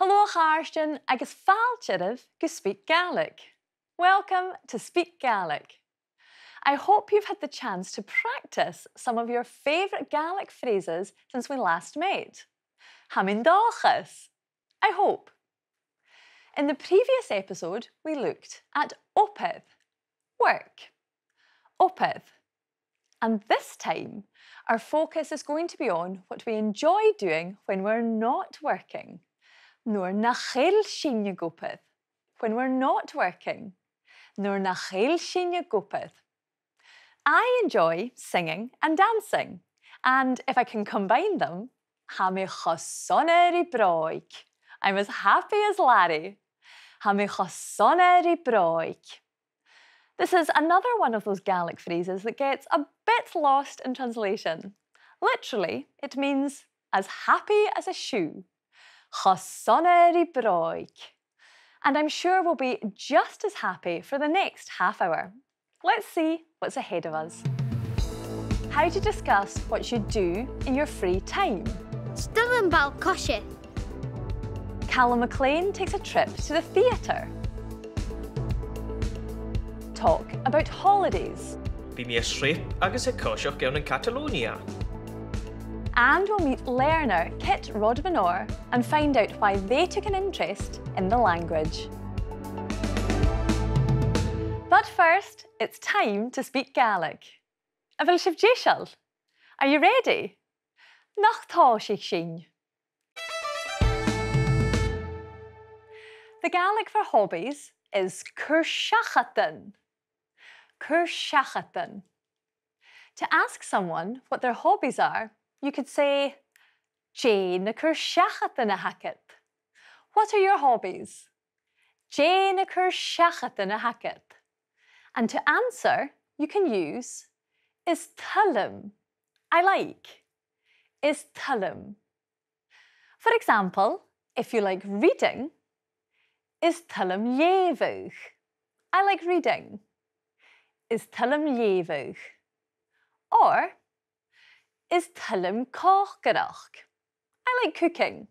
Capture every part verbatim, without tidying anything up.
Halò a chàirdean agus fàilte oirbh gu SpeakGaelic. Welcome to SpeakGaelic. I hope you've had the chance to practice some of your favourite Gaelic phrases since we last met. Tha mi an dòchas. I hope. In the previous episode, we looked at obair, work. Obair. And this time, our focus is going to be on what we enjoy doing when we're not working. Nuair nach eil sinn ag obair. When we're not working. Nuair nach eil sinn ag obair. I enjoy singing and dancing, and if I can combine them, tha mi cho sona ri bròig. I'm as happy as Larry. Tha mi cho sona ri bròig. This is another one of those Gaelic phrases that gets a bit lost in translation. Literally, it means as happy as a shoe. Cho sona ri bròig. And I'm sure we'll be just as happy for the next half hour. Let's see what's ahead of us. How to discuss what you do in your free time. 'S toil leam ball-coise. Calum MacLean takes a trip to the theatre. Talk about holidays. Bidh mi a' sreap agus a' coiseachd ann an Catalonia. And we'll meet learner Kit Rodman Orr and find out why they took an interest in the language. But first, it's time to speak Gaelic. A bheil sibh deiseil? Are you ready? Nach tòisich sinn. The Gaelic for hobbies is cur-seachadan. Cur-seachadan. To ask someone what their hobbies are, you could say, "Dè na cur-seachadan a th' agad?" What are your hobbies? Dè na cur-seachadan a th' agad? And to answer, you can use is toil leam, I like. Is toil leam. For example, if you like reading, is toil leam leughadh. I like reading. Is toil leam leughadh. Or, is toil leam còcaireachd. I like cooking.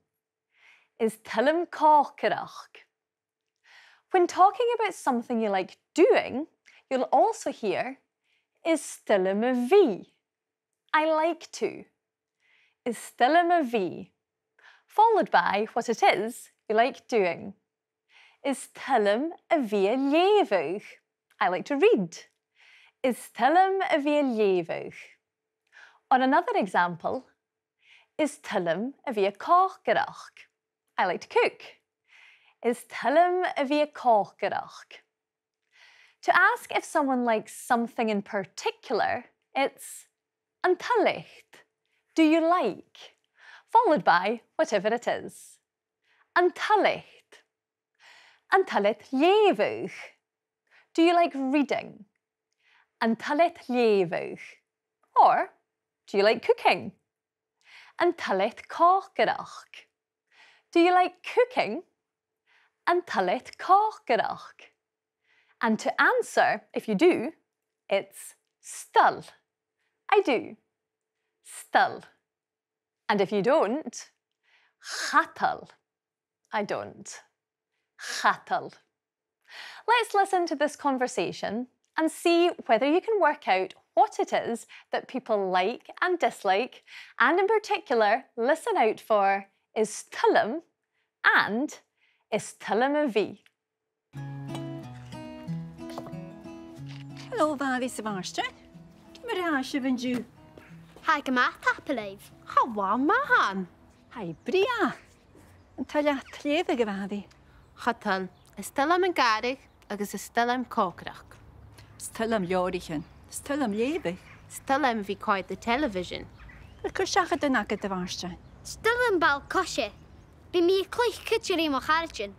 Is toil leam còcaireachd. When talking about something you like doing, you'll also hear is toil leam a bhith. I like to. Is toil leam a bhith. Followed by what it is you like doing. Is toil leam a bhith a' leughadh. I like to read. Is toil leam a bhith a' leughadh. Or another example, is toil leam a bhith a' còcaireachd. I like to cook. Is toil leam a bhith a' còcaireachd. To ask if someone likes something in particular, it's an toil leat? Do you like? Followed by whatever it is. An toil leat? An toil leat leughadh? Do you like reading? An toil leat leughadh? Or, do you like cooking? An toil leat còcaireachd? Do you like cooking? An toil leat còcaireachd? And to answer, if you do, it's 's toil. I do. 'S toil. And if you don't, cha toil. I don't. Cha toil. Let's listen to this conversation and see whether you can work out what it is that people like and dislike, and in particular, listen out for is toil leam and is toil leam a bhith. Hello, a Mhàiri 's a Mhàrtainn. Ciamar a tha sibh an-diugh? Tha gu math, tapadh leibh. Tha latha math ann. Tha i brèagha. An toil leat leughadh, a Mhàiri? Cha toil. Is toil leam an gàrradh agus is toil leam còcaireachd. Is toil leam leabhraichean. Is toil leam leughadh. Is toil leam a bhith a' coimhead television. A bheil cur-seachadan agad, a Mhàrtainn? Is toil leam ball-coise. Bidh mi a' cluich cuide ri mo charaidean.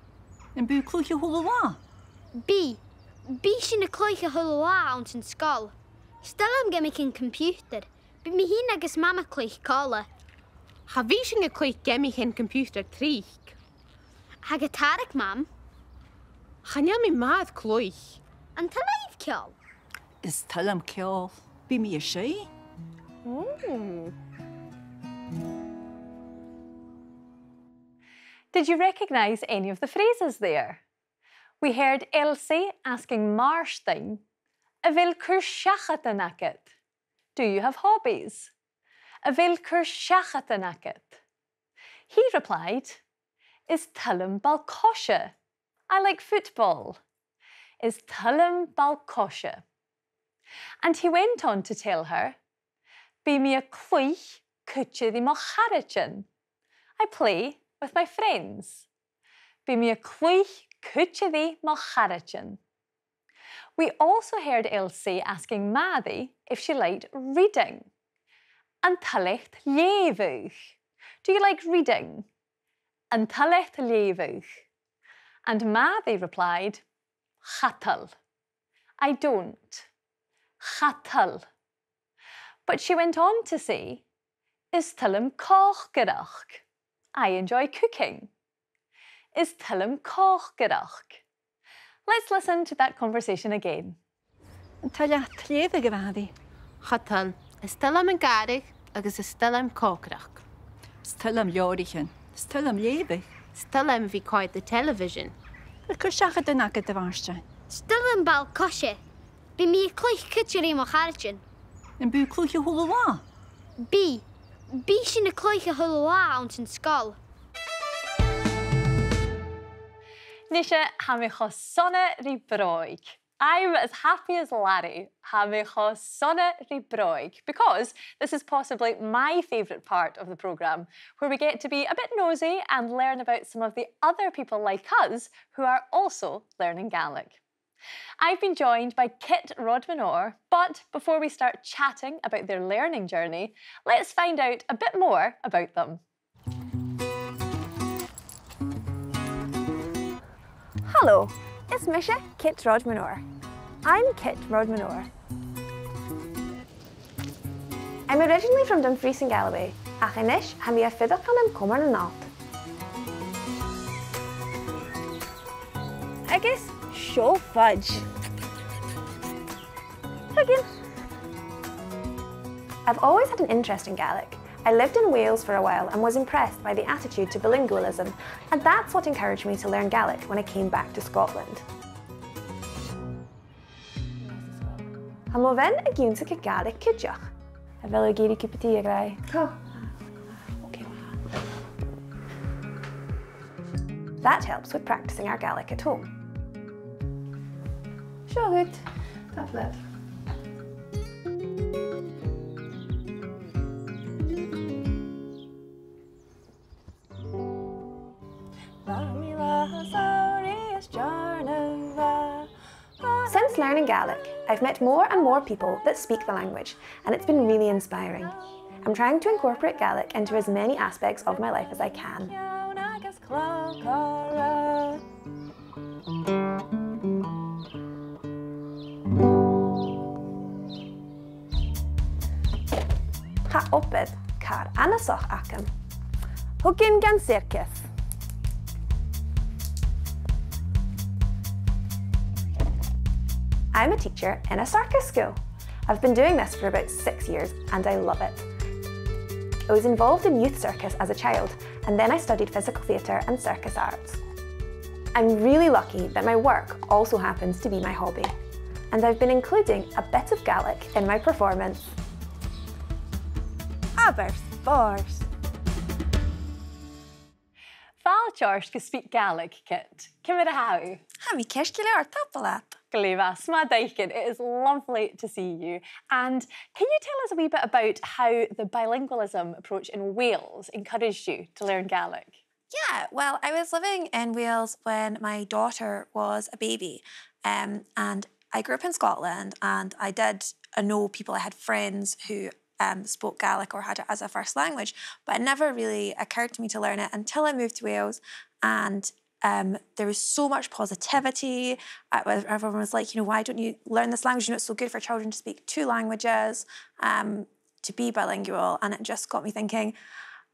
Am bi sibh a' cluich a h-uile latha? Bidh. Bidh sinn a' cluich a h-uile latha anns an sgoil. Is toil leam geamaichean computer. Bidh mi fhìn agus Mam a' cluich còmhla. Cha bhi sinn a' cluich geamaichean computer tric. Tha e gu tarraing, Mam. Chan eil mi math air cluich. An toil leibh ceòl? Is toil leam ceòl. Bidh mi a' seinn. Ò. Did you recognise any of the phrases there? We heard Elsie asking Màrtainn, "A bheil cur-seachadan agad?" Do you have hobbies? A bheil cur-seachadan agad? He replied, "Is toil leam ball-coise. I like football. Is toil leam ball-coise." And he went on to tell her, "Bidh mi a' cluich cuide ri mo charaidean. I play with my friends. Bidh mi a' cluich cuide ri mo charaidean." We also heard Elsie asking Màiri if she liked reading. "An toil leat leughadh?" Do you like reading? "An toil leat leughadh?" And Màiri replied, "Cha toil. I don't. Cha toil." But she went on to say, "Is toil leam còcaireachd. I enjoy cooking. Is toil leam còcaireachd." Let's listen to that conversation again. An toil leat leughadh, a Mhàiri? Cha toil. Is toil leam an gàrradh agus is toil leam còcaireachd. Is toil leam leabhraichean. Is toil leam leughadh. Is toil leam a bhith a' coimhead television. A bheil cur-seachadan agad, a Mhàrtainn? Is toil leam ball-coise. Bidh mi a' cluich cuide ri mo charaidean. Am bi thu a' cluich a h-uile là? Bidh. Bidh sinn a' cluich a h-uile là anns an sgoil. Nise, tha mi cho sona ri bròig. I'm as happy as Larry. Tha mi cho sona ri bròig, because this is possibly my favourite part of the programme, where we get to be a bit nosy and learn about some of the other people like us who are also learning Gaelic. I've been joined by Kit Rodman Orr, but before we start chatting about their learning journey, let's find out a bit more about them. Halò, is mise Kit Rodman Orr. I'm Kit Rodman Orr. I'm originally from Dumfries in Galloway, ach a-nis tha mi a' fuireach ann an Comar nan Allt. Agus seo Fudge. Again. I've always had an interest in Gaelic. I lived in Wales for a while and was impressed by the attitude to bilingualism, and that's what encouraged me to learn Gaelic when I came back to Scotland. Tha mo bhean ag ionnsachadh Gàidhlig cuideachd. A bheil thu ag iarraidh cupa tì, a ghràidh? Tha. Okay. That helps with practising our Gaelic at home. Seo dhut. Tapadh leat. Since learning Gaelic, I've met more and more people that speak the language, and it's been really inspiring. I'm trying to incorporate Gaelic into as many aspects of my life as I can. Tha obair càr annasach agam. Thugainn dhan t-saorcas. I'm a teacher in a circus school. I've been doing this for about six years and I love it. I was involved in youth circus as a child, and then I studied physical theatre and circus arts. I'm really lucky that my work also happens to be my hobby, and I've been including a bit of Gaelic in my performance. Abair spòrs! Fàilte ort gu Speak Gaelic, Kit. Ciamar a tha thu? Tha mi ceart gu leòr, tapadh leat. Glè mhath, 's math d' fhaicinn. It is lovely to see you. And can you tell us a wee bit about how the bilingualism approach in Wales encouraged you to learn Gaelic? Yeah, well, I was living in Wales when my daughter was a baby, um, and I grew up in Scotland, and I did, I know people, I had friends who, um, spoke Gaelic or had it as a first language, but it never really occurred to me to learn it until I moved to Wales, and, um, there was so much positivity. Uh, everyone was like, you know, "Why don't you learn this language? You know, it's so good for children to speak two languages." Um, to be bilingual, and it just got me thinking,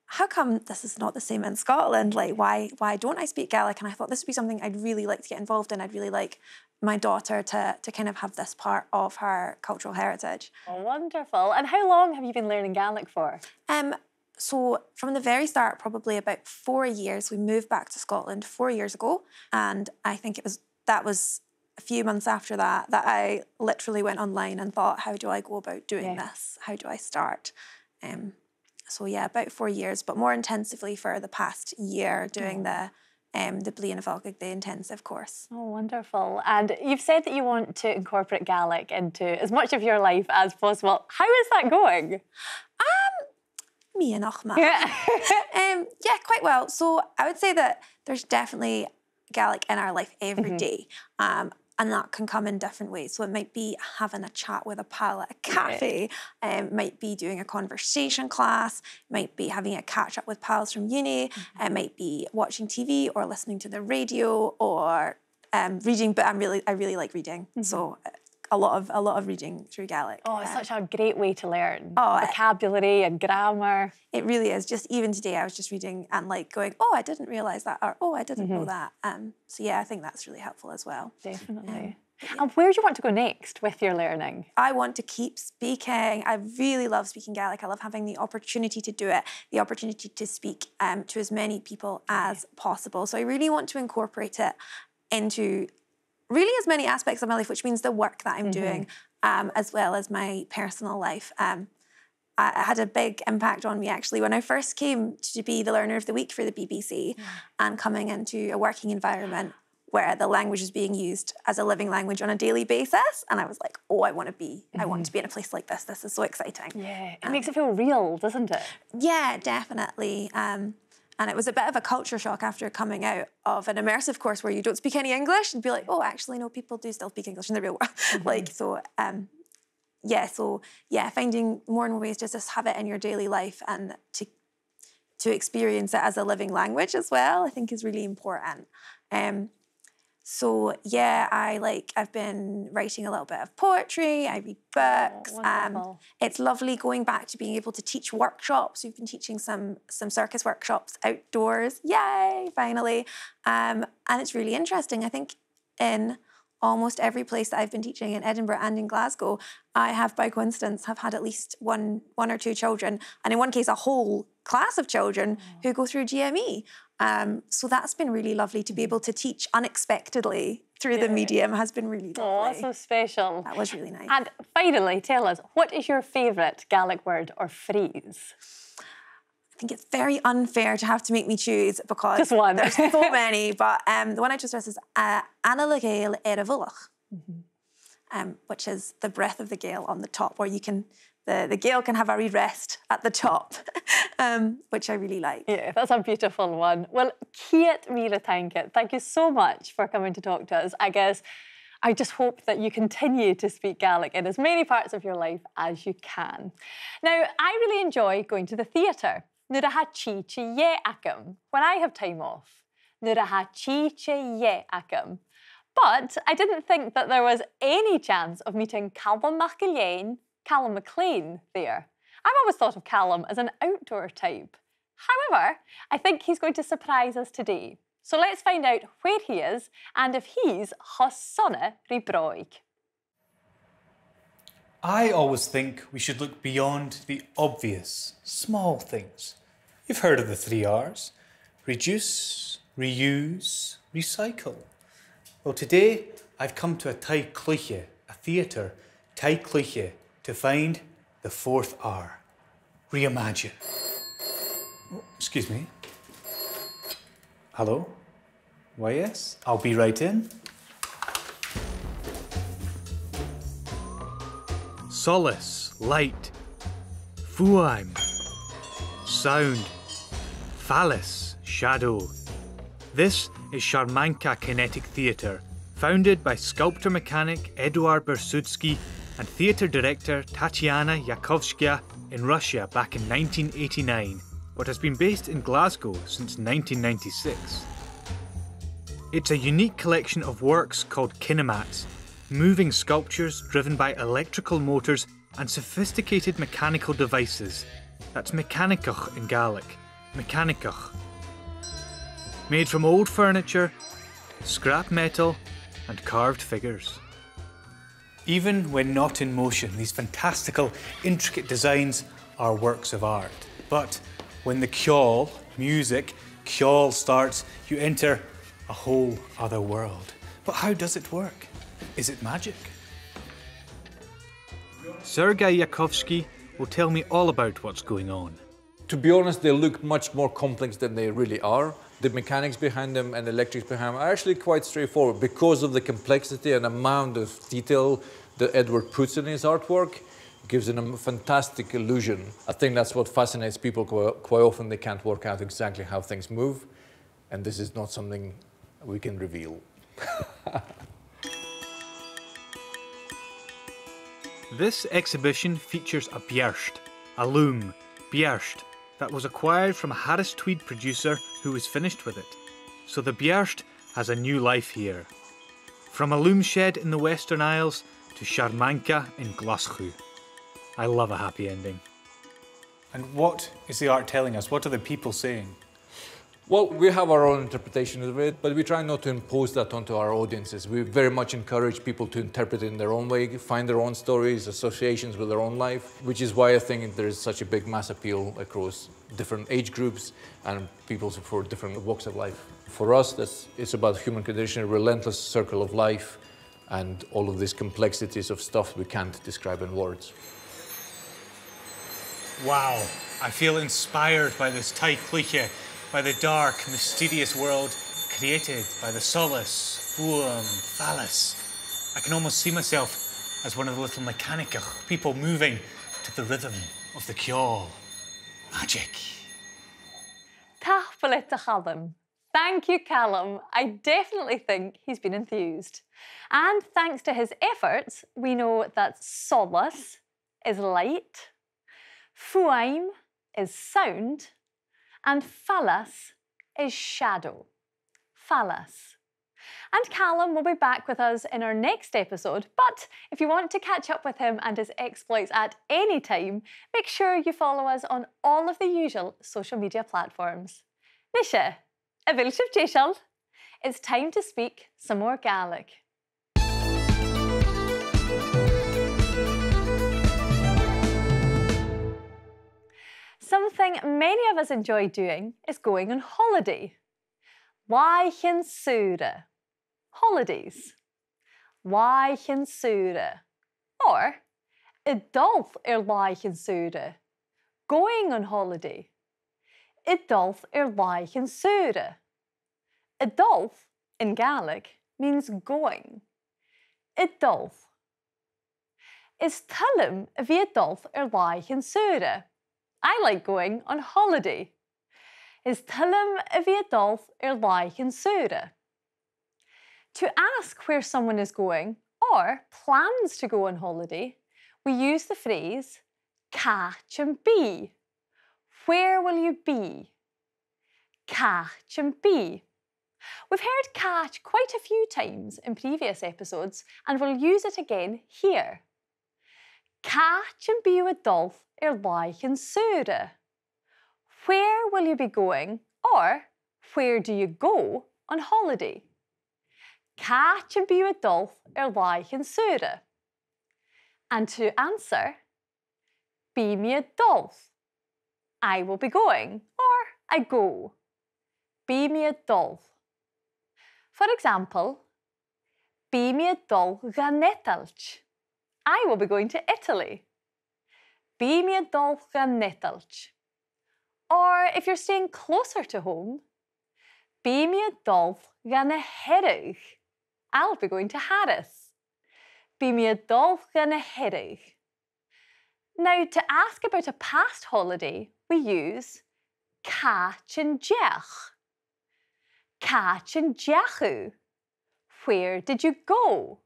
"How come this is not the same in Scotland? Like, why, why don't I speak Gaelic?" And I thought this would be something I'd really like to get involved in. I'd really like my daughter to, to kind of have this part of her cultural heritage. Oh, wonderful. And how long have you been learning Gaelic for? Um, So from the very start, probably about four years, we moved back to Scotland four years ago, and I think it was, that was a few months after that, that I literally went online and thought, "How do I go about doing this? How do I start?" Um, so yeah, about four years, but more intensively for the past year, doing the, um, the Bliadhna a' Mhòid, the intensive course. Oh, wonderful. And you've said that you want to incorporate Gaelic into as much of your life as possible. How is that going? Um, meadhanach math. Yeah. Um, yeah, quite well. So I would say that there's definitely Gaelic in our life every day. Um, and that can come in different ways. So it might be having a chat with a pal at a cafe, um, might be doing a conversation class, might be having a catch up with pals from uni, it might be watching T V or listening to the radio or, um, reading. But I'm really, I really like reading. So, uh, a lot of, a lot of reading through Gaelic. Oh, it's such a great way to learn vocabulary and grammar. It really is. Just even today, I was just reading and, like, going, "Oh, I didn't realise that," or, "Oh, I didn't know that." Um, so yeah, I think that's really helpful as well. Definitely. Um, and where do you want to go next with your learning? I want to keep speaking. I really love speaking Gaelic. I love having the opportunity to do it, the opportunity to speak, um, to as many people as possible. So I really want to incorporate it into really as many aspects of my life, which means the work that I'm doing, um, as well as my personal life. Um, I, it had a big impact on me, actually, when I first came to be the Learner of the Week for the B B C and coming into a working environment where the language is being used as a living language on a daily basis. And I was like, "Oh, I want to be, I want to be in a place like this. This is so exciting." Yeah, it makes it feel real, doesn't it? Yeah, definitely. Um, and it was a bit of a culture shock after coming out of an immersive course where you don't speak any English and be like, "Oh, actually, no, people do still speak English in the real world." Like, so, um, yeah, so, yeah, finding more and more ways to just have it in your daily life and to, to experience it as a living language as well, I think is really important. Um, so, yeah, I, like, I've been writing a little bit of poetry, I read books. Um, it's lovely going back to being able to teach workshops. We've been teaching some, some circus workshops outdoors. Yay, finally. Um, and it's really interesting. I think in almost every place that I've been teaching in Edinburgh and in Glasgow, I have, by coincidence, have had at least one, one or two children, and in one case, a whole class of children who go through G M E. Um, so that's been really lovely to be able to teach unexpectedly through the medium, has been really lovely. Oh, that's so special. That was really nice. And finally, tell us, what is your favourite Gaelic word or phrase? I think it's very unfair to have to make me choose because there's so many, but, um, the one I chose is, uh, "Anail a' Ghàidheil air a' mhullach," um, which is the breath of the Gael on the top, where you can, the, the Gael can have a wee rest at the top, um, which I really like. Yeah, that's a beautiful one. Well, ceud mìle taing. Thank you so much for coming to talk to us. I guess I just hope that you continue to speak Gaelic in as many parts of your life as you can. Now, I really enjoy going to the theatre. Nuair a tha tìde dheth agam, when I have time off. Nuair a tha tìde dheth agam. But I didn't think that there was any chance of meeting Calum MacIlleathain, Calum MacLean, there. I've always thought of Calum as an outdoor type. However, I think he's going to surprise us today. So let's find out where he is and if he's cho sona ri bròig. I always think we should look beyond the obvious, small things. You've heard of the three R's: reduce, reuse, recycle. Well, today I've come to a taigh-cluiche, a theatre taigh-cluiche, to find the fourth R. Reimagine. Oh, excuse me. Hello? Why, yes, I'll be right in. Solas, light. Fuaim, sound. Fallas, shadow. This is Sharmanka Kinetic Theatre, founded by sculptor-mechanic Eduard Bersudzki and theatre director Tatiana Yakovskaya in Russia back in nineteen eighty-nine, but has been based in Glasgow since nineteen ninety-six. It's a unique collection of works called kinemats, moving sculptures driven by electrical motors and sophisticated mechanical devices. That's mecanachadh in Gaelic. Mecanachadh. Made from old furniture, scrap metal, and carved figures. Even when not in motion, these fantastical, intricate designs are works of art. But When the ceòl, music, ceòl starts, you enter a whole other world. But how does it work? Is it magic? Sergei Yakovsky will tell me all about what's going on. To be honest, they look much more complex than they really are. The mechanics behind them and the electrics behind them are actually quite straightforward because of the complexity and amount of detail that Edward puts in his artwork. Gives it a fantastic illusion. I think that's what fascinates people. Quite, quite often they can't work out exactly how things move, and this is not something we can reveal. This exhibition features a beart, a loom, beart, that was acquired from a Harris Tweed producer who was finished with it. So the beart has a new life here. From a loom shed in the Western Isles to Siarmanca in Glaschu. I love a happy ending. And what is the art telling us? What are the people saying? Well, we have our own interpretation of it, but we try not to impose that onto our audiences. We very much encourage people to interpret it in their own way, find their own stories, associations with their own life, which is why I think there is such a big mass appeal across different age groups and people for different walks of life. For us, that's, it's about human condition, a relentless circle of life, and all of these complexities of stuff we can't describe in words. Wow, I feel inspired by this taigh-cluiche, by the dark, mysterious world created by the solas, fuaim, fallas. I can almost see myself as one of the little mechanical people moving to the rhythm of the ceòl. Magic. Tapadh leat, a Chaluim. Thank you, Calum. I definitely think he's been enthused. And thanks to his efforts, we know that solas is light, fuaim is sound, and fallas is shadow. Fallas. And Calum will be back with us in our next episode, but if you want to catch up with him and his exploits at any time, make sure you follow us on all of the usual social media platforms. Nise, a bheil sibh deiseil? It's time to speak some more Gaelic. Something many of us enjoy doing is going on holiday. Làithean saora. Holidays. Làithean saora. Or, a' dol air làithean saora. Going on holiday. A' dol air làithean saora. A' dol, in Gaelic, means going. A' dol. Is toil leam a bhith a' dol air làithean saora. I like going on holiday. Is toil leam a bhith a' dol air làithean saora. To ask where someone is going or plans to go on holiday, we use the phrase, càit am bi? Where will you be? Càit am bi? We've heard càit quite a few times in previous episodes, and we'll use it again here. Càit am bi thu a' dol air làithean saora? Where will you be going, or where do you go on holiday? Càit am bi thu a' dol air làithean saora? And to answer, bidh mi a' dol. I will be going, or I go. Bidh mi a' dol. For example, bidh mi a' dol dhan Eadailt. I will be going to Italy. Bidh mi a' dol dhan Eadailt. Or if you're staying closer to home, bidh mi a' dol dhan a' Hearadh. I'll be going to Harris. Bidh mi a' dol dhan a' Hearadh. Now, to ask about a past holiday, we use càit an deach? Càit an deach thu? Where did you go?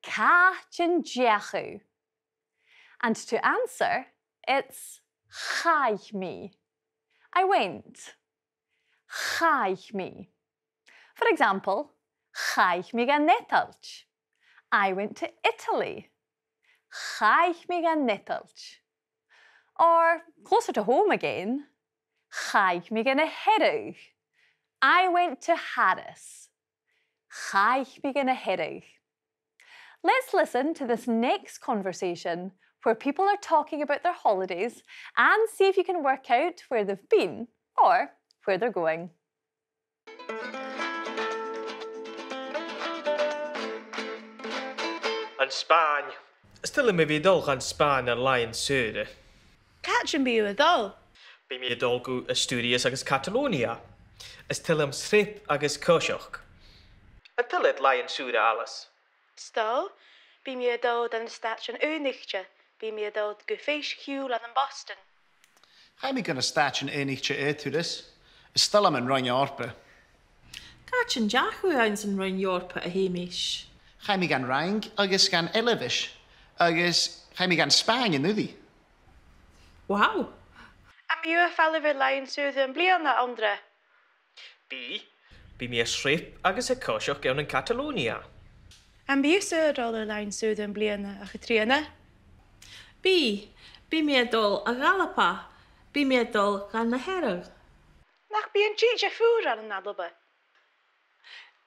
Càit an deach thu? And to answer, it's chaidh mi. I went. Chaidh mi. For example, chaidh mi dhan Eadailt. I went to Italy. Chaidh mi dhan Eadailt. Or, closer to home again, chaidh mi dhan a' Hearadh. I went to Harris. Chaidh mi dhan a' Hearadh. Let's listen to this next conversation where people are talking about their holidays and see if you can work out where they've been or where they're going. An Spàinn. Is toil leam a bhith a' dol dhan Spàinn air làithean-saora. Càit am bi thu a' dol? Bidh mi a' dol gu Asturias agus Catalonia. Is toil leam sreap agus coiseachd. An toil leat làithean-saora, Alice? 'S toil, bidh mi a' dol dha na Stàitean Aonaichte, bidh mi a' dol gu fèis-chiùil ann am Boston. Chaidh mi gu na Stàitean Aonaichte air turas. Is toil leam an Roinn Eòrpa. Càit an deach thu anns an Roinn Eòrpa, a Sheumais? Chaidh mi dhan Fhraing agus dhan Eilbheis, agus chaidh mi dhan Spàinn an-uiridh. Wow! Am bi thu a' falbh air làithean-saora am-bliadhna, Anndra? Bidh. Bidh mi a' sreap agus a' coiseachd ann an Catalonia. Am bi thusa a' dol air làithean-saora am-bliadhna, a Chatrìona? Bidh. Bidh mi a' dol a dh'Alba. Bidh mi a' dol dhan na Hearadh. Nach bi an t-sìde fuar ann an Alba?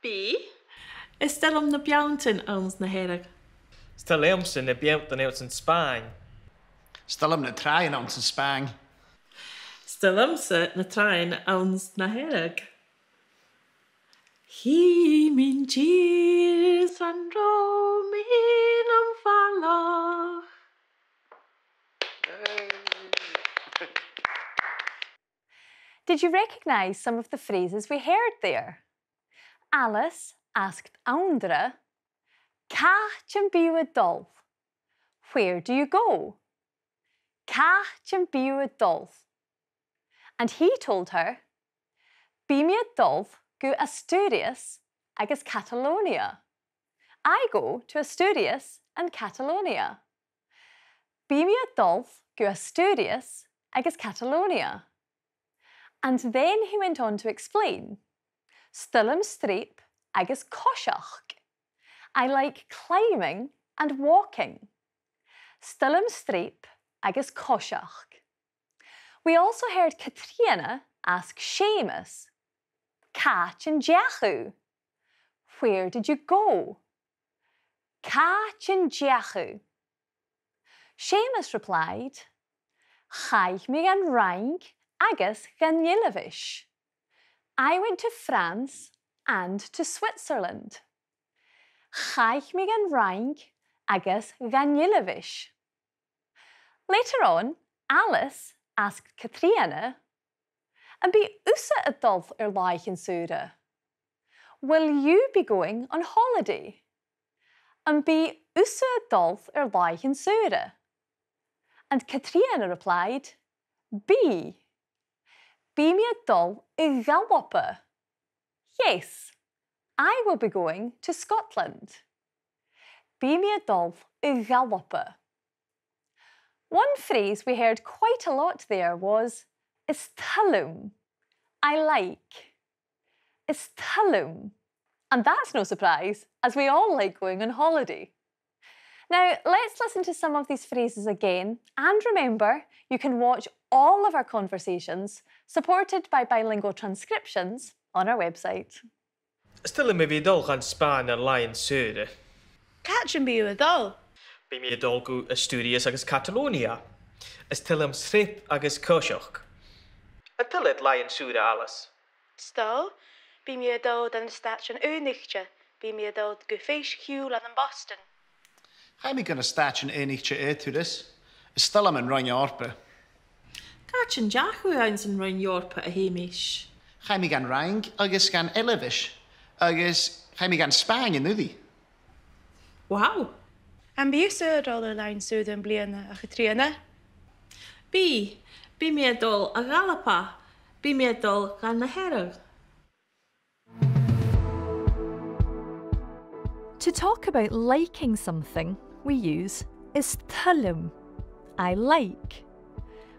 Bidh. Is toil leam na beanntan anns na Hearadh. Is toil leamsa na beanntan anns an Spàinn. Is toil leam na tràighean anns an Spàinn. Is toil leamsa na tràighean anns na Hearadh. Chì mi an tìr san robh mi nam bhalach. Did you recognise some of the phrases we heard there? Alice asked Anndra, "Càit am bi thu a' dol?" Where do you go? Càit am bi thu a' dol? And he told her, "Bidh mi a' dol gu Asturias agus Catalonia." I go to Asturias and Catalonia. Bidh mi a' dol gu Asturias agus Catalonia. And then he went on to explain, "'S toil leam sreap agus coiseachd. I like climbing and walking." 'S toil leam sreap agus coiseachd. We also heard Catrìona ask Seumas, "Càit an deach thu?" Where did you go? Càit an deach thu? Seumas replied, "Chaidh mi dhan Fhraing agus dhan Eilbheis." I went to France and to Switzerland. Chaidh mi dhan Fhraing agus dhan Eilbheis. Later on, Alice asked Catrìona, "Am bi thusa a' dol air làithean-saora?" Will you be going on holiday? Am bi thusa a' dol air làithean-saora? And Catrìona replied, "Bidh. Bidh mi a' dol a dh'Alba." Yes, I will be going to Scotland. Bidh mi a' dol a dh'Alba. One phrase we heard quite a lot there was "is toil leam." I like. "Is toil leam." And that's no surprise, as we all like going on holiday. Now, let's listen to some of these phrases again, and remember, you can watch all of our conversations, supported by bilingual transcriptions, on our website. Is toil leam a bhith a' dol dhan Spàinn air làithean-saora. Càit am bi thu a' dol? Bidh mi a' dol gu Asturias agus Catalonia. Is toil leam sreap agus coiseachd. An toil leat làithean-saora, Alice? 'S toil, bidh mi a' dol dha na Stàitean Aonaichte, bidh mi a' dol gu fèis-chiùil ann am Boston. Chaidh mi gu na Stàitean Aonaichte air turas. Is toil leam an Roinn Eòrpa. Càit an deach thu anns an Roinn Eòrpa, a Sheumais? Chaidh mi dhan Fhraing agus dhan Eilbheis, agus chaidh mi dhan Spàinn an-uiridh. Wow! Am bi thusa a' dol air làithean-saora am-bliadhna, a Chatrìona? Bidh, bidh mi a' dol a dh'Alba, bidh mi a' dol dha na Hearadh. To talk about liking something, we use is toil leam, I like.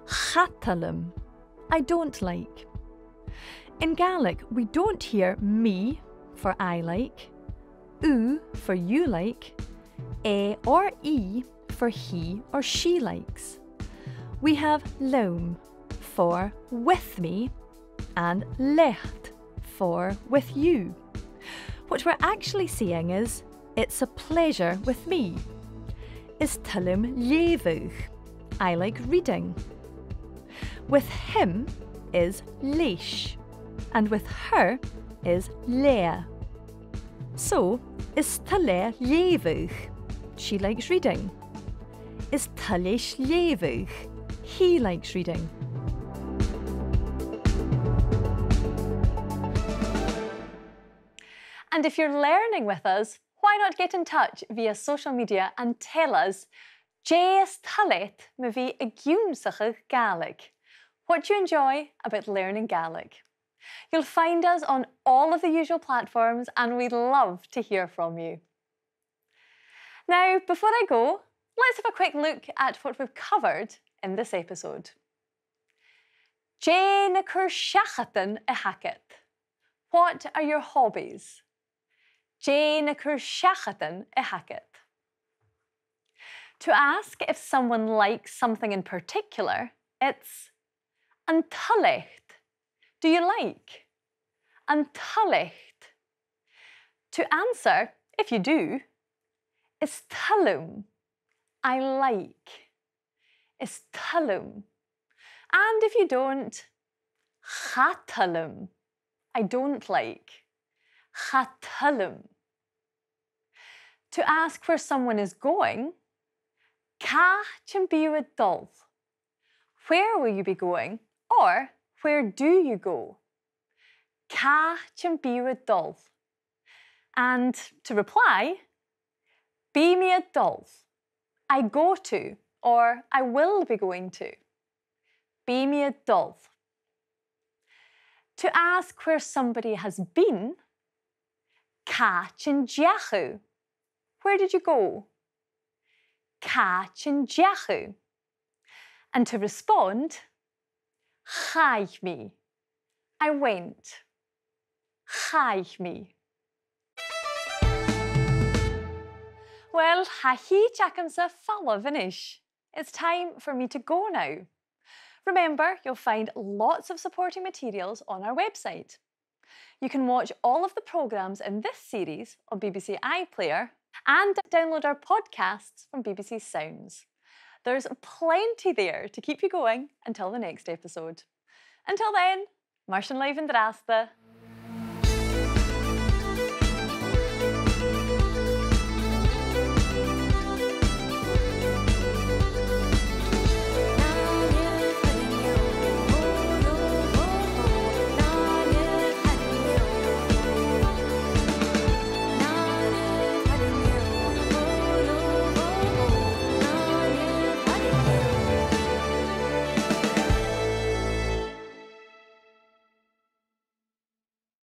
Cha toil leam, I don't like. In Gaelic, we don't hear "mi" for "I like", "thu" for "you like", "e" or "i" for "he" or "she" likes. We have "leam" for "with me" and "leat" for "with you". What we're actually saying is, "It's a pleasure with me." Is toil leam leughadh. I like reading. With him is leis, and with her is leatha. So, is toil leatha leughadh. She likes reading. Is toil leis leughadh. He likes reading. And if you're learning with us, why not get in touch via social media and tell us, dè as toil leat mu bhith ag ionnsachadh Gàidhlig? What do you enjoy about learning Gaelic? You'll find us on all of the usual platforms and we'd love to hear from you. Now, before I go, let's have a quick look at what we've covered in this episode. Dè na cur-seachadan a th' agad? What are your hobbies? Dè na cur-seachadan a th' agad? To ask if someone likes something in particular, it's an toil leat. Do you like? An toil leat. To answer, if you do, is toil leam. I like. Is toil leam. And if you don't, cha toil leam. I don't like. Cha toil leam. To ask where someone is going, càit am bi thu a' dol? Where will you be going? Or where do you go? Càit am bi thu a' dol? And to reply, bidh mi a' dol. I go to, or I will be going to. Bidh mi a' dol. To ask where somebody has been, càit an deach thu? Where did you go? Càit an deach thu? And to respond, chaidh mi. I went. Chaidh mi. Well, tha a' chìs agamsa falbh a-nis. It's time for me to go now. Remember, you'll find lots of supporting materials on our website. You can watch all of the programmes in this series on B B C iPlayer and download our podcasts from B B C Sounds. There's plenty there to keep you going until the next episode. Until then, mar sin leibh an-dràsta.